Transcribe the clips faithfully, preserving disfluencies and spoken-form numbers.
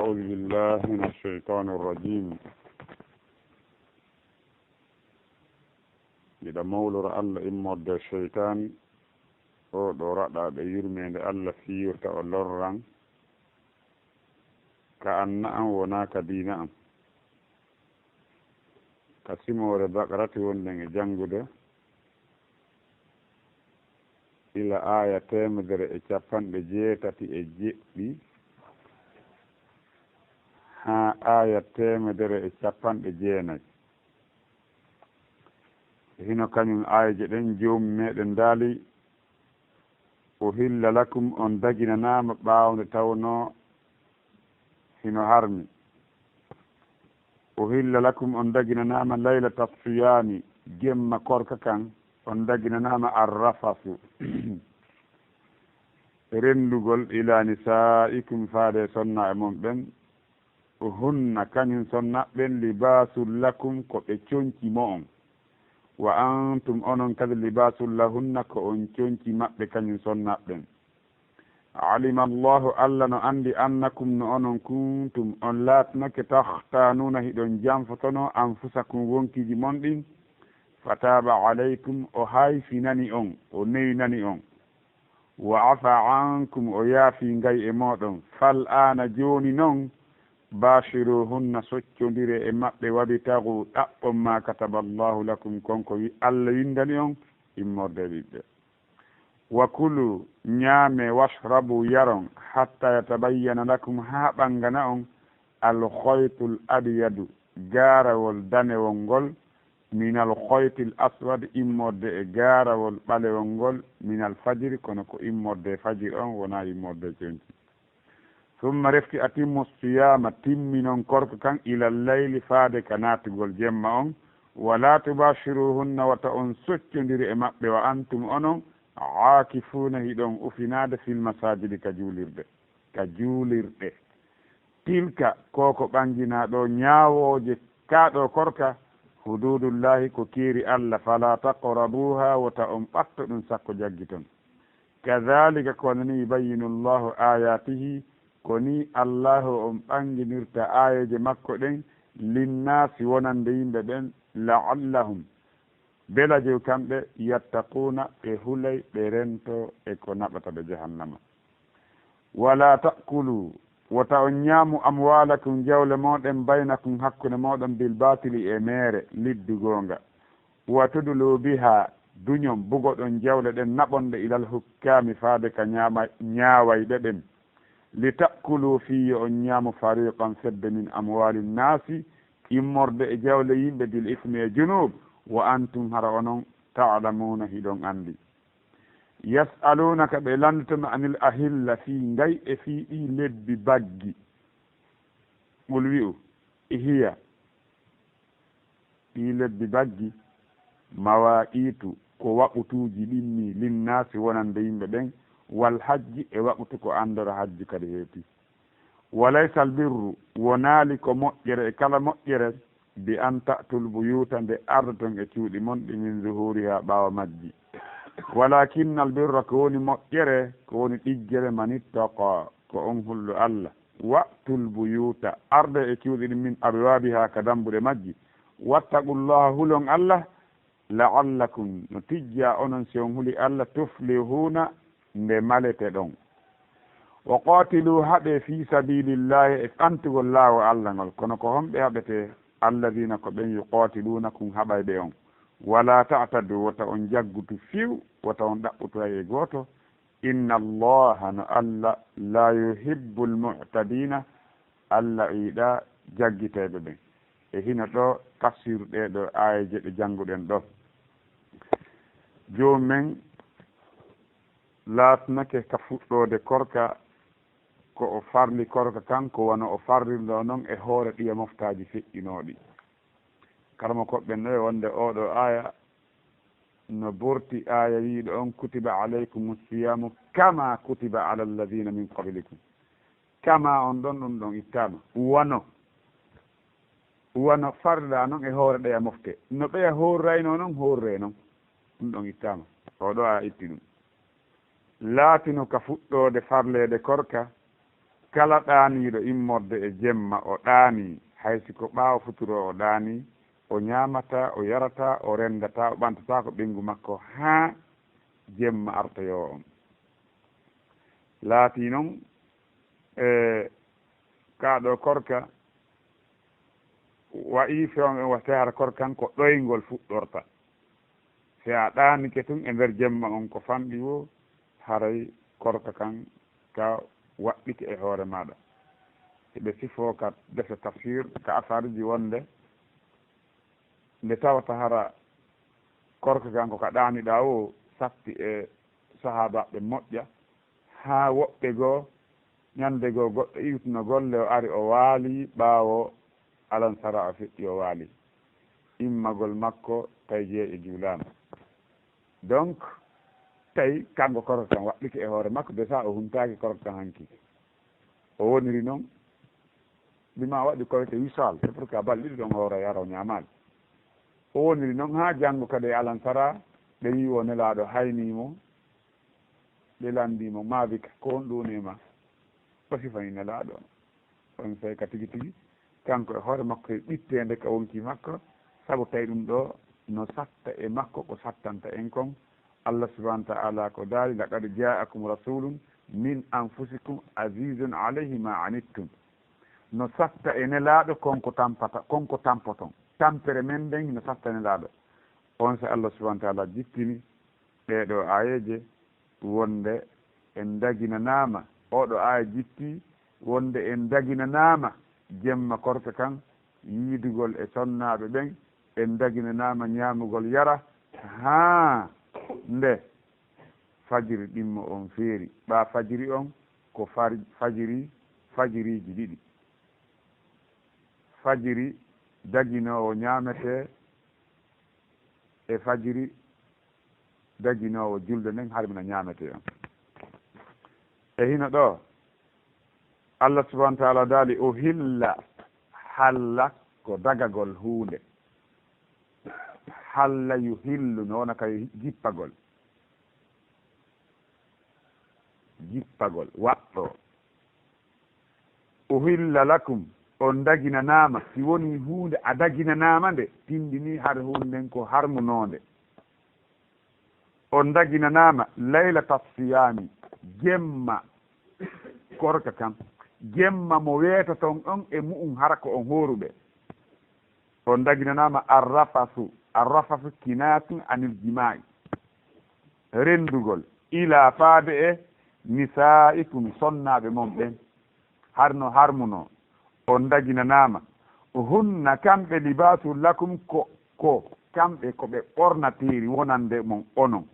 أعوذ بالله من الشيطان الرجيم. Mbiɗa mawlora Allah immorde seytaan, oo ɗo raɗaaɗo yurmeende Allah fiyirta o lorran, ka anna am wonaa ka diina am. Ka simoore Baqarati wonɗen e janngude, ila aaya teemedere e cappanɗe jeetati e jeɗɗi haa aaya teemedere e cappanɗe jeenayi. Hino kañum aayeeje ɗen, Joomi meɗen daali, "Uhilla lakum", on daginanaama ɓaawo nde tawnoo hino harmi. "Uhilla lakum", on daginanaama laylata siyaami, jemma korka kan, on daginanaama arrafasu, renndugol, "ila nisaikum", faade e sonnaaɓe mon ɓen, "hunna", kañum sonnaaɓe ɓen, "libaasul lakum", ko ɓe conci mo'on, "wa antum", onon kadi, "libaasul lahunna", ko on conci maɓɓe, kañum sonnaaɓe ɓen. "Alima Allahu", Allah no anndi, "annakum", no onon, "kuntum", on laatnake, "takhtanuuna", hiɗon janfotonoo, "anfusakum", wonkiiji mon ɗin, "fataaba alaykum", o hayfinani on, o neynani on, "wa afa ankum", o yaafii ngay e mooɗon, "fal aana", jooni non, "baashiruhunna", soccondiree e maɓɓe, "wabtagu", ɗaɓɓon, "maa kataba Allahu lakum", kon ko wi-, Allah winndani on immorde e ɓiɓɓe. "Wa kulu", ñaamee, "washrabu", yaron, "hatta yatabayyana lakum", haa ɓanngana on, "al khaytul abyadu", gaarawol danewol ngol, "minal khaytil aswad", immorde e gaarawol ɓalewol ngol, "minal fajri", kono ko immorde e fajiri on, wonaa immorde e conci. "Summa", refti, "atimmu siyaama", timminon korka kan, "ilal layli", faade ka naatugol jemma on, "wa laa tubaashiruhunna", wata on soccondir e maɓɓe, "wa antum", onon, "aakifuuna", hiɗon ufinaade, "fil masaajidi", ka juulirde, ka juulirɗe. "Tilka", ko ko ɓanginaa ɗo, ñaawooje kaa ɗo korka, "huduudullaahi", ko keeri Allah, "falaa taqrabuuhaa", wota on ɓatto ɗum sakko jaggiton. "Kadaalika", kono nii, "yubayyinu Allaahu aayaatihi", ko nii Allaahu on ɓanginirta aayeeje makko ɗen, "linnaasi", wonande yimɓe ɓen, "la'allahum", belajoy kamɓe, "yattaquuna", ɓe hulay, ɓe rento e ko naɓata ɓe jahannama. "Walaa ta'kulu", wota on ñaamu, "amwaalakum", jawle mooɗon, "baynakum", hakkunde mooɗon, "bil baatili", e meere, liddu goonga. "Wa tudlu bihaa", duñon, bugoɗon jawle ɗen, naɓon ɗe, "ilal hukkaami", faade ka ñaama-, ñaawayɓe ɓen. "Li ta'kulu", fii yo on ñaamu, "fariqan", fedde, "min amwaali nnaasi", immorde e jawle yimɓe, "bil ismi", e junub, "wa antum", hara onon, "ta'lamuuna", hiɗon anndi. "Yas'aluunaka", ɓe lannditono, "anil ahilla", fii ngay e fii ɗii lebbi baggi. Qul, wi'u, "Hiya", ɗii lebbi baggi, "mawaaqiitu", ko waqutuuji ɗin nii, "linnaasi", wonande yimɓe ɓen, "wal hajji", e waqutu ko anndora hajju kadi heeti. "Wa laysal birru", wonaali ko moƴƴere e kala moƴƴere, "bi an ta'tul buyuuta", nde ardoton e cuuɗi mon ɗi, "min zuhuurihaa", ɓaawo majji. "Walaakinnal birra", ko woni moƴƴere, ko woni ɗigguere, "manittaqaa", ko on hulɗo Allah. "Wa'tul buyuuta", arde e cuuɗi ɗin, "min abwaabihaa", ka dambuɗe majji. "Wattaqullaaha", hulon Allah, "la'allakum", no tijjaa onon, si on huli Allah, "tuflihuuna", nde maleteɗon. "Wa qaatiluu", haɓee, "fii sabiilillaahi", e ɓantugol laawol Allah ngol. Kono ko honɓe haɓetee? "Alladiina", ko ɓen, "yuqaatiluunakum", haɓayɓe on. "Wa laa ta'taduu", wota on jaggutu few, wota on ɗaɓɓotu hay e gooto. "Inna Allaaha", no Allah, "laa yuhibbul mu'tadiina", Allah yiɗaa jaggiteeɓe ɓen. E hino ɗo tafsiru ɗee ɗoo aayeeje ɗe jannguɗen ɗoo. Joomi men laatnake ka fuɗɗoode korka, ko o farli korka kan, ko wano o farrirnoo non e hoore ɗiya moftaaji feƴƴinooɗi. Karamokooɓe ɓen no e wonde oo ɗoo aaya no borti aaya wiiɗo on, "Kutiba alaykumu siyaamu kama kutiba ala alladina min qablikum." Kama on ɗon, ɗum ɗon ittaama. Wano, wano farla non e hoore ɗeya mofte. No ɓeya hoorrayno non, hoorre non. Ɗum ɗon ittaama. Oo ɗoo aaya itti ɗum. Laatino ka fuɗɗoode farleede korka, Kala ɗaaniiɗo immorde e jemma o ɗaanii, hay si ko ɓaawo futuro o ɗaanii, o ñaamataa, o yarataa, o renndataa, o ɓantataako ɓeyngu makko haa jemma artoyoowo on. Laatii non, e, kaa ɗoo korka waɗii feewndo en waɗtee hara korka kan ko ɗoyngol fuɗɗorta. Si a ɗaanike tun e nder jemma on ko fanɗi woo, haray korka kan ka waɗɗike e hoore maaɗa. Hiɓe sifoo ka defe tafsir, ka asaruuji wonde nde tawata hara korka kan ko ka ɗaaniɗaa woo satti e sahaabaaɓe moƴƴa, haa woɓɓe goo, ñande goo goɗɗo iwtuno golle, o ari o waali ɓaawo alansara o feƴƴi o waali. Immagol makko tawi jeeƴe juulaama. Donc, tawi kanko korka kan waɗɗike e hoore makko, déjà o huntaaki korka kan hanki. O woniri non, ɗi ma waɗi koyte wisal, c'est pourquoi balɗe ɗiɗi ɗon hoora yara o ñaamaali. O woniri non haa janngo kadi e alansara, ɓe wi'i o Nelaaɗo haynii mo, ɓe lanndii mo, "Maa bika, ko honɗun woni e ma?" O sifani Nelaaɗo on. On sey ka tigi tigi, kanko e hoore makko e ɓitteende ka wonkii makko, sabu tawi ɗum ɗoo no satta e makko ko sattanta en kon. Allah subhanahu wa ta'ala ko daali, "Laqad ja'akum rasulun min anfusikum azizun alayhi ma anittum." No satta e Nelaaɗo kon ko tampata, kon ko tampoton. Tampere men nden no satta Nelaaɗo. On sey Allah subhanahu wa ta'ala jippini ɗee ɗoo aayeeje wonde en daginanaama, oo ɗoo aaya jippi wonde en daginanaama jemma korka kan yiidugol e sonnaaɓe ɓen, en daginanaama ñaamugol yara haa nde fajiri ɗimmo on feeri. Ɓaa fajiri on ko far-, fajiri, fajiriiji ɗiɗi. Fajiri daginoowo ñaametee e fajiri daginoowo julde nden harmina ñaametee on. E hino ɗoo, Allah subhanahu wa ta'ala daali, "Uhilla", halla ko dagagol huunde. Halla yuhillu, no wona ka jippagol. Jippagol, waɗɗoo. "Uhilla lakum", on daginanaama, si wonii huunde a daginanaama nde, tindinii hare huunde nden ko harmunoonde. On daginanaama laylata siyaami, jemma korka kan, jemma mo weetoton on e mu'un hara ko on hooruɓe. On daginanaama arrafasu, arrafasu kinayatun anil jimaa'i, renndugol, ilaa faade e nisaa'ikum, sonnaaɓe mon ɓen. Harno harmuno, on daginanaama. Hunna, kamɓe, libaasun lakum, ko, ko kamɓe ko ɓe ɓornateeri wonande mon onon.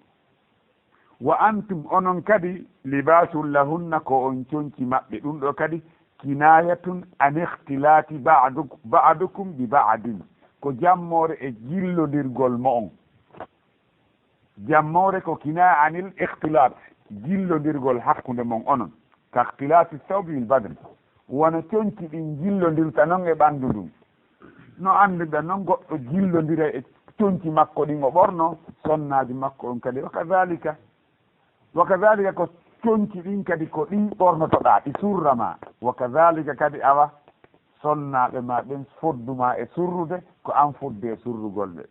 Wa antum, onon kadi, libaasun lahunna, ko on conci maɓɓe. Ɗum ɗoo kadi, kinayatun an ikhtilati ba'du-, ba'dukum bi ba'din. Ko jammoore e jillondirgol mo'on. Jammoore ko kinaya anil ikhtilat, jillondirgol hakkunde mon onon. Ka ikhtilati thawbi bil badan. Wano conci ɗin jillondirta non e ɓandu ndun. No annduɗen non goɗɗo jillondira e conci makko ɗin o ɓorno, sonnaaji makko on kadi. Wa kadhalika, wa kadhalika ko conci ɗin kadi ko ɗi ɓornotoɗaa, ɗi surra ma. Wa kadhalika kadi awa sonnaaɓe ma ɓen foddu ma e surrude, ko an foddu e surrugol ɓe.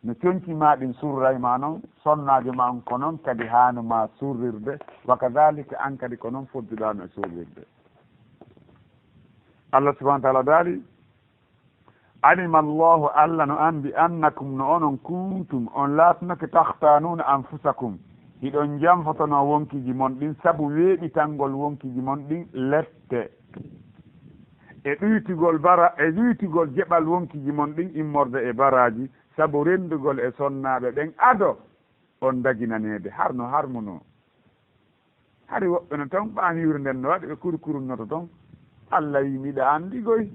No conci ma ɗin surray ma non, sonnaajo ma on ko non kadi haanu ma surrirde, wa kadhalika an kadi ko non fodduɗaa no e surrirde. Allah subhanahu wa ta'ala daali, "Alima Allahu", Allah no anndi, "annakum", no onon, "kuntum", on laatunake, "takhtanuuna anfusakum", hiɗon janfotonoo wonkiiji mon ɗin sabu weeɓitangol wonkiiji mon ɗin lette. E ɗuytugol bara-, e ɗuytugol jeɓal wonkiiji mon ɗin immorde e baraaji, sabu renndugol e sonnaaɓe ɓen ado on daginaneede, harno harmuno. Hari woɓɓe no ton, ɓaan hiwre nden no waɗi ɓe kurukurunnoto ton. Allah wi, "Miɗa anndi goy."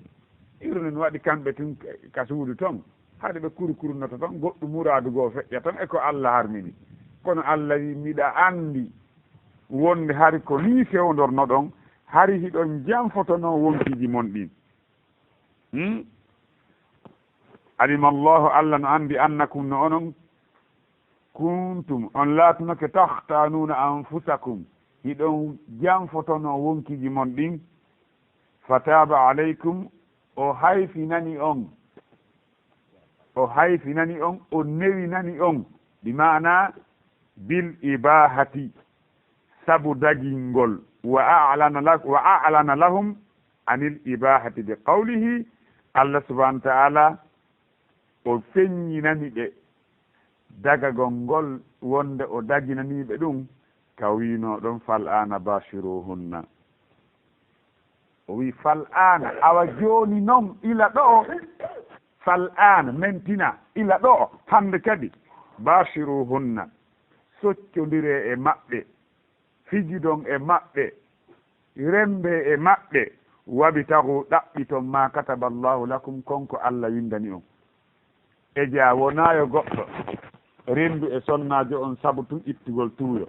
Hiwre nden waɗi kamɓe tun ka suudu ton. Hari ɓe kurukurunnoto ton, goɗɗum muraadu goo feƴƴa ton, e ko Allah harmini. Kono Allah wi, "Miɗa anndi." Wonde hari ko nii fewndornoɗon, hari hiɗon janfotonoo wonkiiji mon ɗin. Hmm? Alima Allahu, Allah no anndi, annakum, no onon, kuntum, on laatunake, takhtanuuna anfusakum, hiɗon janfotonoo wonkiiji mon ɗin, fataaba alaykum, o hayfinani on, o hayfinani on, o newinani on, bi maana bil ibaahati, sabu dagingol, wa a'lana la-, wa a'lana lahum anil ibaahati bi qawlihi, Allah subhanahu wa ta'ala o feññinani ɓe dagagol ngol, wonde o daginanii ɓe ɗum, ka wiinoo ɗon, "Fal aana baashiruhunna." O wi'i, "Fal aana, awa jooni non, ila ɗo'o, fal aana, mentina, ila ɗo'o, hannde kadi, baashiruhunna, soccondiree e maɓɓe." Fijidon e maɓɓe, remmbee e maɓɓe, wabtagu, ɗaɓɓiton, ma kataba Allahu lakum, kon ko Alla winndani on. E jaa, wonaa yo goɗɗo renndu e sonnaajo on sabu tun ittugol tuuyo,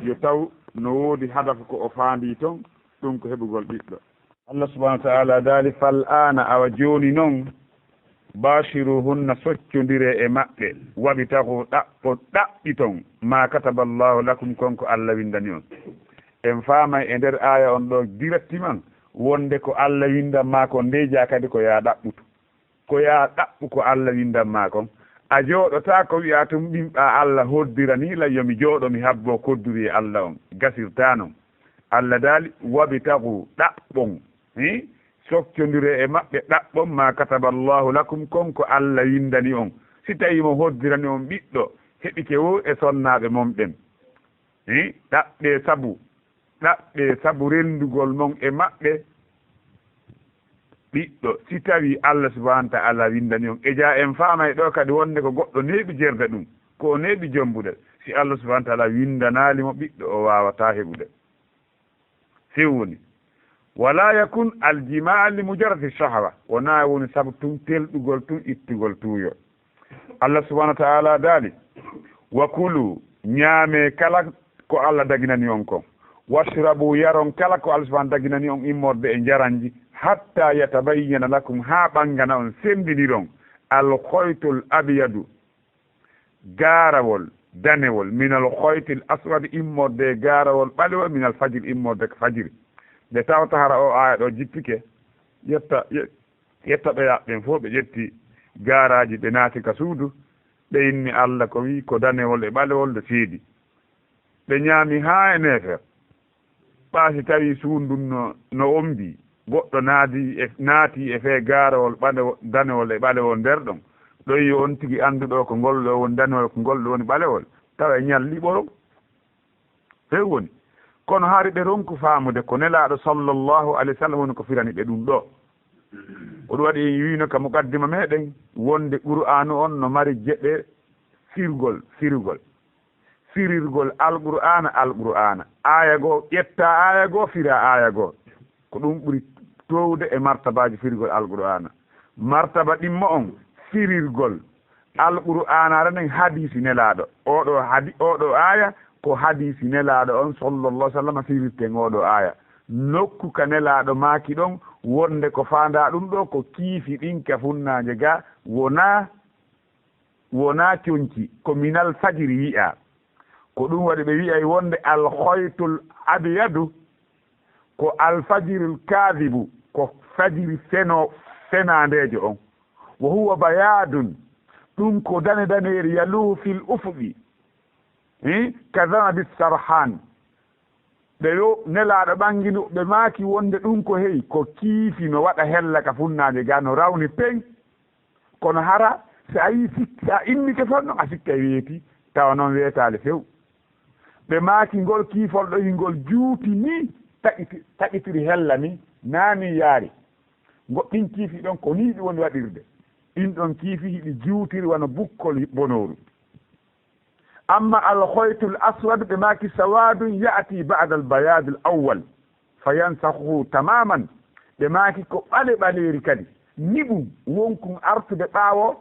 yo taw no woodi hadafu ko o faandii ton, ɗum ko heɓugol ɓiɗɗo. Allah subhanahu wa ta'ala daali, "Fal aana, awa jooni non, baashiruhunna, soccondiree e maɓɓe, wabtagu, ɗaɓɓo, ɗaɓɓiton, ma kataba Allahu lakum, kon ko Alla winndani on." En faamay e nder aaya on ɗo directement wonde ko Alla winndan maa kon, ndey jaa kadi ko yaa ɗaɓɓutu. Ko yaa ɗaɓɓu ko Alla winndan maa kon. A jooɗotaako wi'aa tun ɓimɓaa Alla hoddiranii lan yo mi jooɗo mi habboo kodduri e Alla on. Gasirtaa non. Alla daali, "Wabtagu, ɗaɓɓon." Hi? Soccondiree e maɓɓe, ɗaɓɓon, ma kataba Allahu lakum, kon ko Alla winndani on. Si tawii mo hoddirani on ɓiɗɗo, heɓike woo e sonnaaɓe mon ɓen. Hi? Ɗaɓɓee sabu, ɗaɓɓee sabu renndugol mon e maɓɓe ɓiɗɗo, si tawii Allah subhanahu wa ta'ala winndani on. E jaa en faamay ɗo kadi wonde ko goɗɗo neeɓi jerde ɗum, ko o neeɓi jombude. Si Allah subhanahu wa ta'ala winndanaali mo ɓiɗɗo, o waawataa heɓude. Few woni, "Wala yakun aljimaa li mujarradi shahwa." Wonaa woni sabu tun telɗugol tun ittugol tuuyo. Allah subhanahu wa ta'ala daali, "Wa kulu, ñaamee kala ko Allah daginani on kon. Washrabu, yaron kala ko Allah subhanahu daginani on immorde e njaranji, hatta yatabayyana lakum, haa ɓangana on, semmbindiron, al khoytul abyadu, gaarawol danewol, minal khoytil aswadi, immorde e gaarawol ɓalewol, minal fajri, immorde ko fajiri." Nde tawta hara o aaya ɗo jippike, yetta, ye-, yetta ɓe yaɓɓen fof, ɓe ƴetti gaaraaji, ɓe naati ka suudu, ɓe inni Allah ko wi ko danewol e ɓalewol nde seedi. Ɓe ñaami haa e neefer. Ɓaa si tawii suudu ndun no, no ombii, goɗɗo naadi e, naatii e fee gaarawol ɓanewo-, danewol e ɓalewol nder ɗon, ɗon yo on tigi anndu ɗo ko ngol ɗo woni danewol, ko ngol ɗo woni ɓalewol, tawa e ñalli ɓorom. Few woni. Kono hari ɓe ronku faamude ko Nelaaɗo sallallahu alayhi wa sallam woni ko firani ɓe ɗum ɗo. Ko ɗum waɗi en wiino ka muqaddima meɗen wonde Qur'aanu on no mari geɓe firgol, firgol. Firirgol Alqur'aana, Alqur'aana. Aaya goo, ƴetta aaya goo, fira aaya goo. Ko ɗum ɓuri toowde e martabaaji firgol Alqur'aana. Martaba ɗimmo on, firirgol Alqur'aana aɗa nden hadiisi Nelaaɗo. Oɗo hadi-, oɗo aaya ko hadiisi Nelaaɗo on sallallahu alaihi wasallam firirten oɗo aaya. Nokku ka Nelaaɗo maaki ɗon wonde ko faandaa ɗum ɗo ko kiifi ɗin ka funnaange ga wonaa, wonaa conci, ko minal fajiri wi'aa. Ko ɗum waɗi ɓe wi'ay wonde al khoytul abyadu ko al fajirul kaadibu, ko fajiri feno-, fenaandeejo on. Wa huwa bayaadun, ɗum ko dane daneeri yaluhu fil ufuqi, eh, ka zanabi sarhan. Ɓe yo Nelaaɗo ɓanginu, ɓe maaki wonde ɗum ko hey, ko kiifi no waɗa hella ka funnaange ga no rawni peng. Kono hara, si a yii sik-, si a immike ton ɗon, a sikkay weeti, tawa noon weetaali few. Ɓe maaki ngol kiifol ɗo hingol juuti ni, taƴiti-, taƴitiri hella ni, naa ni yaari. Ngo ɗin kiifi ɗon ko nii ɗi woni waɗirde. Ɗin ɗon kiifi hiɗi juutiri wano bukkol bonooru. Amma al khoytul aswad, ɓe maaki sawadun ya'ti ba'da al bayadil awwal, fa yansakhuhu tamaman. Ɓe maaki ko ɓale ɓaleeri kadi. Niɓum wonkun artude ɓaawo,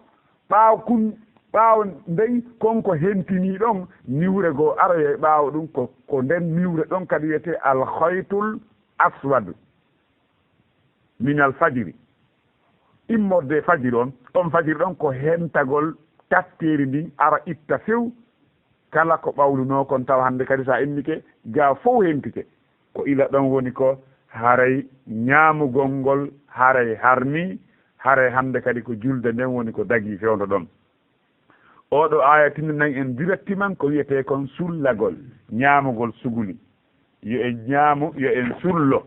ɓaawo kun, ɓaawo ndey kon ko hentinii ɗon, niwre goo aroyay ɓaawo ɗum, ko, ko nden niwre ɗon kadi wiyetee al khoytul aswad. Minal fajiri. Immorde fajiri on, on fajiri ɗon ko hentagol tatteeri ndin ara itta few, Kala ko ɓawlunoo kon tawa hannde kadi so a innike, gaa fow hentike. Ko ila ɗon woni ko haray ñaamugol ngol haray harmi, haray hannde kadi ko julde nden woni ko dagii fewndo ɗon. Oɗo aaya tindinan en directement ko wiyetee kon sullagol, ñaamugol suguli. Yo en ñaamu, yo en sullo.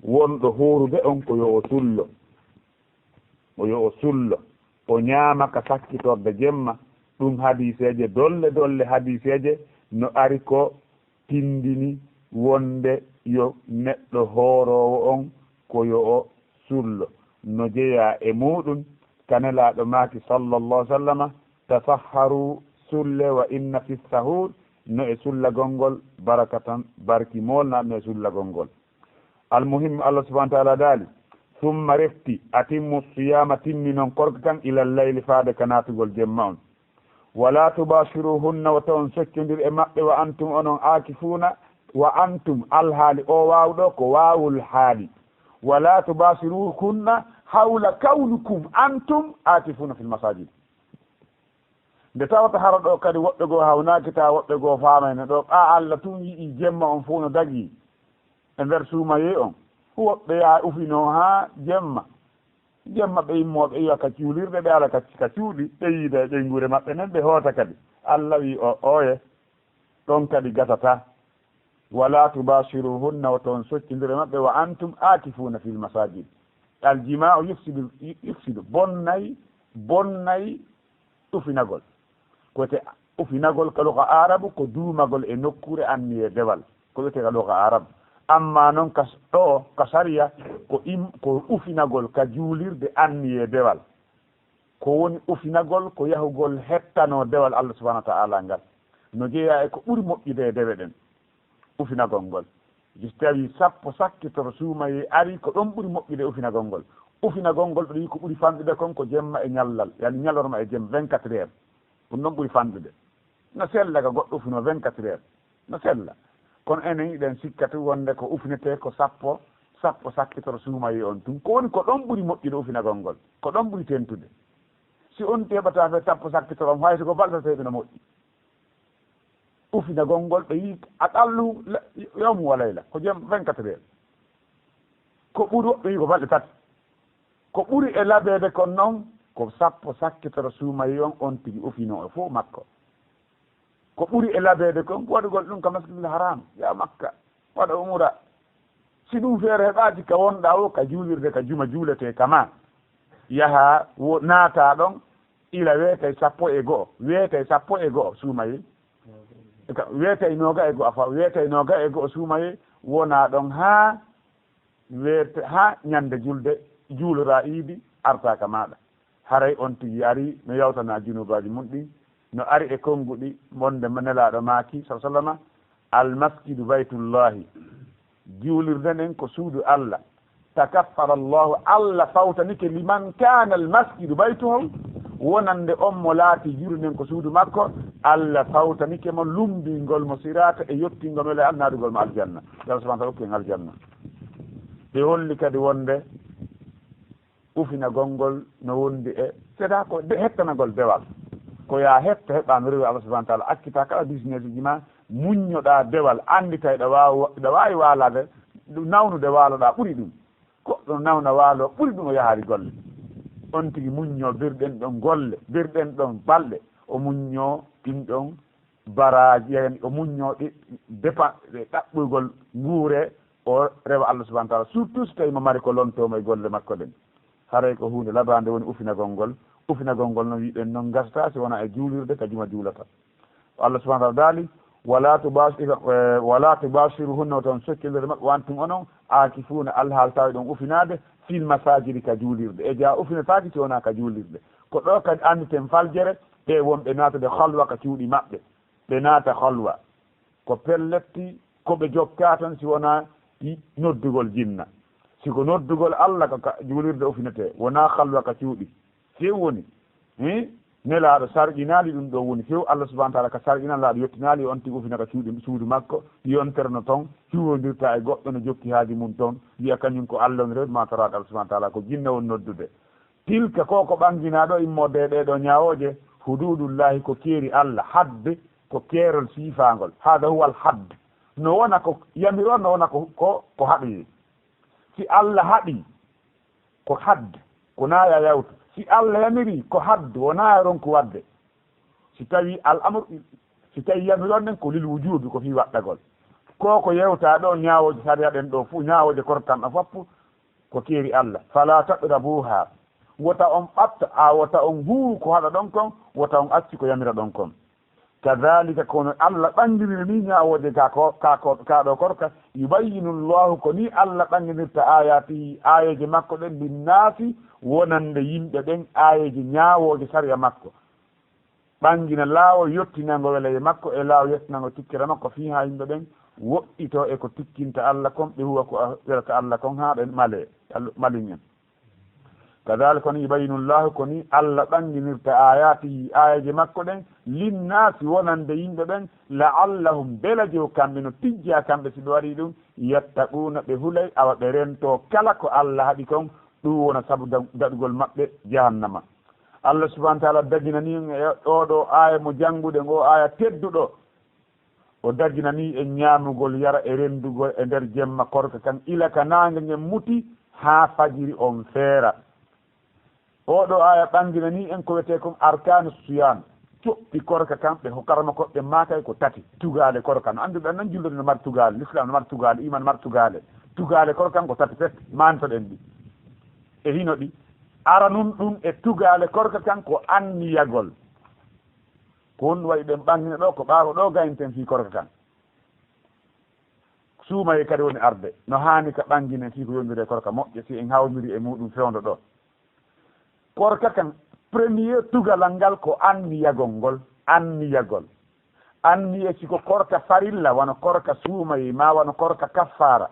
Wonɗo hoorude on ko yo o sullo. O yo o sullo. O ñaama ka sakkitorde jemma. Ɗum hadiiseeje dolle dolle hadiiseeje no ari ko tindini wonde yo neɗɗo hooroowo on ko yo o sullo. No jeyaa e muuɗum, ka Nelaaɗo maaki sallallahu alaihi wasallama, "Tasahharu, sulle, wa inna fi sahur, no e sullagol ngol barakatan, barki moolnaa no e sullagol ngol." Almuhim, Allah subhanahu wa ta'ala daali, "Summa refti, atimmu siyama, timminon korka kan, ilal layli, faade ka naatugol jemma on. Wala tubashiruhunna, wata on soccondir e maɓɓe, wa antum, onon, aakifuna, wa antum, alhaali o waawɗo ko waawul haali. Wala tubashiruhunna hawla kawnukum antum aakifuna fil masajid." Nde tawata hara ɗo kadi woɓɓe goo hawnaaki, tawa woɓɓe goo faamayno ɗo, ɓaa Allah tun yi'i jemma on fow no dagii e nder suumayee on. Woɓɓe yaha ufinoo haa jemma. Jemma ɓe immoo, ɓe iwa ka juulirde, ɓe ala ka, ka cuuɗi, ɓe yiida e ɓeynguure maɓɓe nden, ɓe hoota kadi. Allah wi'i, o, oye, ɗon kadi gasataa. "Wala tubashiruhunna", wata on soccondira e maɓɓe, "wa antum aakifuna fil masajid." Al jima'u yufsidu, yufsidu, bonnay, bonnay ufinagol. Ko wiyetee ufinagol ka luga Aarabu ko duumagol e nokkuure anniyee dewal. Ko wiyetee ka luga Aarabu. Amma non ka s-, ɗo, ka sariya, ko im-, ko ufinagol ka juulirde anniyee dewal. Ko woni ufinagol ko yahugol hettanoo dewal Allah subhanahu wa ta'ala ngal. No jeyaa e ko ɓuri moƴƴude e dewe ɗen. Ufinagol ngol. So tawii sappo sakkitoro suumayee arii, ko ɗon ɓuri moƴƴude ufinagol ngol. Ufinagol ngol ɗo yi'i ko ɓuri fanɗude kon ko jemma e ñallal, yani ñalorma e jemma, vingt-quatre heures. Ɗum ɗon ɓuri fanɗude. No sella ka goɗɗo ufinoo vingt-quatre heures. No sella. Kono enen hiɗen sikka tun wonde ko ufinetee ko sappo, sappo sakkitoro suumayee on tun. Ko woni ko ɗon ɓuri moƴƴude ufinagol ngol. Ko ɗon ɓuri tentude. Si on teɓataa fee sappo sakkitoro on, hay so ko balɗe tati no moƴƴi. Ufinagol ngol ɓe yi'i aqallu la-, yawmu wa layla, ko jemma vingt-quatre heures. Ko ɓuri woɓɓe yi'i ko balɗe tati. Ko ɓuri e labeede kon non, ko sappo sakkitoro suumayee on, on tigi ufinoo e fow makko. Ko ɓuri e labeede kon, ko waɗugol ɗum ka Masjidil Haram, yaa Makka, waɗa umura. Si ɗum feere heɓaaki ka wonɗaa woo, ka juulirde, ka juma juuletee ka maa, yahaa wo-, naataa ɗon, ila weetay sappo e go'o, weetay sappo e go'o suumayee. Ka, weetay nooga e go'o, afa, weetay nooga e go'o suumayee, wonaa ɗon haa weete-, haa ñande julde, juuloraa iidi, artaa ka maaɗa. Haray on tigi arii no yawtana junuubaaji mun ɗin, no ari e konnguɗi, wonde Nelaaɗo maaki, sallallahu alaihi wasallama, "Al masjidu baytullahi." Juulirde nden ko suudu Allah. "Takaffara Allahu", Allah fawtanike, "liman kana al masjidu baytuhu", wonande on mo laati juulirde nden ko suudu makko, Allah fawtanike mo lumbingol mo siraata e yottingol mo e Allah, naadugol mo aljanna. Yo Allah subhanahu wa ta'ala okku en aljanna. Ɓe holli kadi wonde ufinagol ngol no wondi e, seeɗa ko de-, hettanagol dewal. Ko yaa hetta heɓa no rewi Allah subhanahu wa ta'ala, accita kala business uji ma, muññoɗaa dewal, anndita hiɗa waawi, hiɗa waawi waalaade, nawnude waaloɗaa ɓuri ɗum. Goɗɗo nawna waalo ɓuri ɗum o yahaali golle. On tigi muññoo birɗen ɗon golle, birɗen ɗon balɗe, o muññoo ɗin ɗon baraaji, yani o muññoo ɗi, dépa-, ɗe ɗaɓɓugol nguure, o rewa Allah subhanahu wa ta'ala, surtout so tawii mo mari ko lontoo mo e golle makko ɗen. Haray ko huunde labaande woni ufinagol ngol. Ufinagol ngol no wi'ɗen non gasataa si wonaa e juulirde ka juma juulata. Allah subhanahu wa ta'ala daali, "Wala tubash-, eh, wala tubashiruhunna", wata on soccondire maɓɓe, wa antum onon, aakifuna, alhaal tawi ɗon ufinaade, fil masajidi, ka juulirde. E jaa ufinataake si wonaa ka juulirde. Ko ɗo kadi annditen faljere, ɓe wonɓe naatude halwa ka cuuɗi maɓɓe. Ɓe naata halwa. Ko pelletti, ko ɓe jokkaa tan si wonaa i-, noddugol jinna. Si ko noddugol Allah ka, ka juulirde ufinetee, wonaa halwa ka cuuɗi. Few woni, eh? Nelaaɗo sarƴinaali ɗum ɗo woni few. Allah subhanahu wa ta'ala ka sarƴina, Nelaaɗo yottinaali on tigi ufina ka cuuɗi, suudu makko, yontere no ton, hiwondirta e goɗɗo no jokki haaji mum ton, wi'a kañum ko Allah on rewde ma toraaɗo Allah subhanahu wa ta'ala, ko jinne won noddude. Tilka, ko ko ɓanginaa ɗo immoode e ɗee ɗoo ñaawooje, huduudullaahi, ko keeri Allah, hadde ko keerol siifaangol. Hada huwa al hadd. No wona ko yamiro, no wona ko, ko, ko haɗoyi. Si Allah haɗi, ko hadd, ko naaya yawtu. Si Allah yamiri, ko hadd, o naaya ronku waɗde. Si tawi al amru, si tawi yamiron nden ko lil wujubi, ko fii waɗɗagol. Ko ko yewta ɗo, ñaawooje sariya ɗen ɗo fuu, ñaawooje korkan ɗo foppu, ko keeri Allah. Fala taqrabuha. Wota on ɓatta, a wota on huuwu ko haɗa ɗon kon, wota on acci ko yamira ɗon kon. Kadhalika, kono Allah ɓanginiri ni ñaawooje ka ko, ka ko, ka ɗo korka, yubayyinu Allahu, ko ni Allah ɓanginirta ayatihi, aayeeje makko ɗen, linnaasi, wonande yimɓe ɓen, aayeeje ñaawooje sariya makko. Ɓangina laawol yottinango welaye makko e laawol yottinango tikkere makko fii haa yimɓe ɓen woɗɗitoo e ko tikkinta Allah kon, ɓe huwa ko a-, welata Allah kon haa ɓe malee, Al-, malin en. Kadhalika, kono yubayyinu Allahu, ko ni Allah ɓanginirta ayatihi, aayeeje makko ɗen, linnaasi, wonande yimɓe ɓen, la'allahum, bela jow kamɓe no tijja kamɓe si ɓe waɗi ɗum, yattaquuna, ɓe hulay, awa ɓe rentoo kala ko Allah haɗi kon, ɗum wona sabu da-, daɗugol maɓɓe jahannama. Allah subhanahu wa ta'ala daginani en e oo ɗoo aaya mo jannguɗen, oo aaya tedduɗo. O daginani en ñaamugol, yara e renndugol e nder jemma korka kan, ila ka naange ngen muti haa fajiri on feera. Oo ɗoo aaya ɓanginani en ko wiyetee kon arkaanu siyam, coɓɓi korka kan, ɓe hokkarma ko ɓe maakay ko tati. Tugaale korka, no annduɗen non, julde no mari tugaale, l'islam no mari tugaale, iman no mari tugaale. Tugaale korka kan ko tati pes, maantoɗen ɗi. E hino ɗi. Aranun ɗum e tugaale korka kan ko anniyagol. Ko honɗum waɗi ɗen ɓangina ɗoo? Ko ɓaawo ɗoo gaynten fii korka kan. Suumayee kadi woni arde. No haani ka ɓanginen fii ko yondiri e korka moƴƴa, si en hawndiri e muɗum fewndo ɗoo. Korka kan, premier tugalal ngal ko anniyagol ngol, anniyagol. Anniya si ko korka farilla, wano korka suumayee, maa wano korka kaffaara.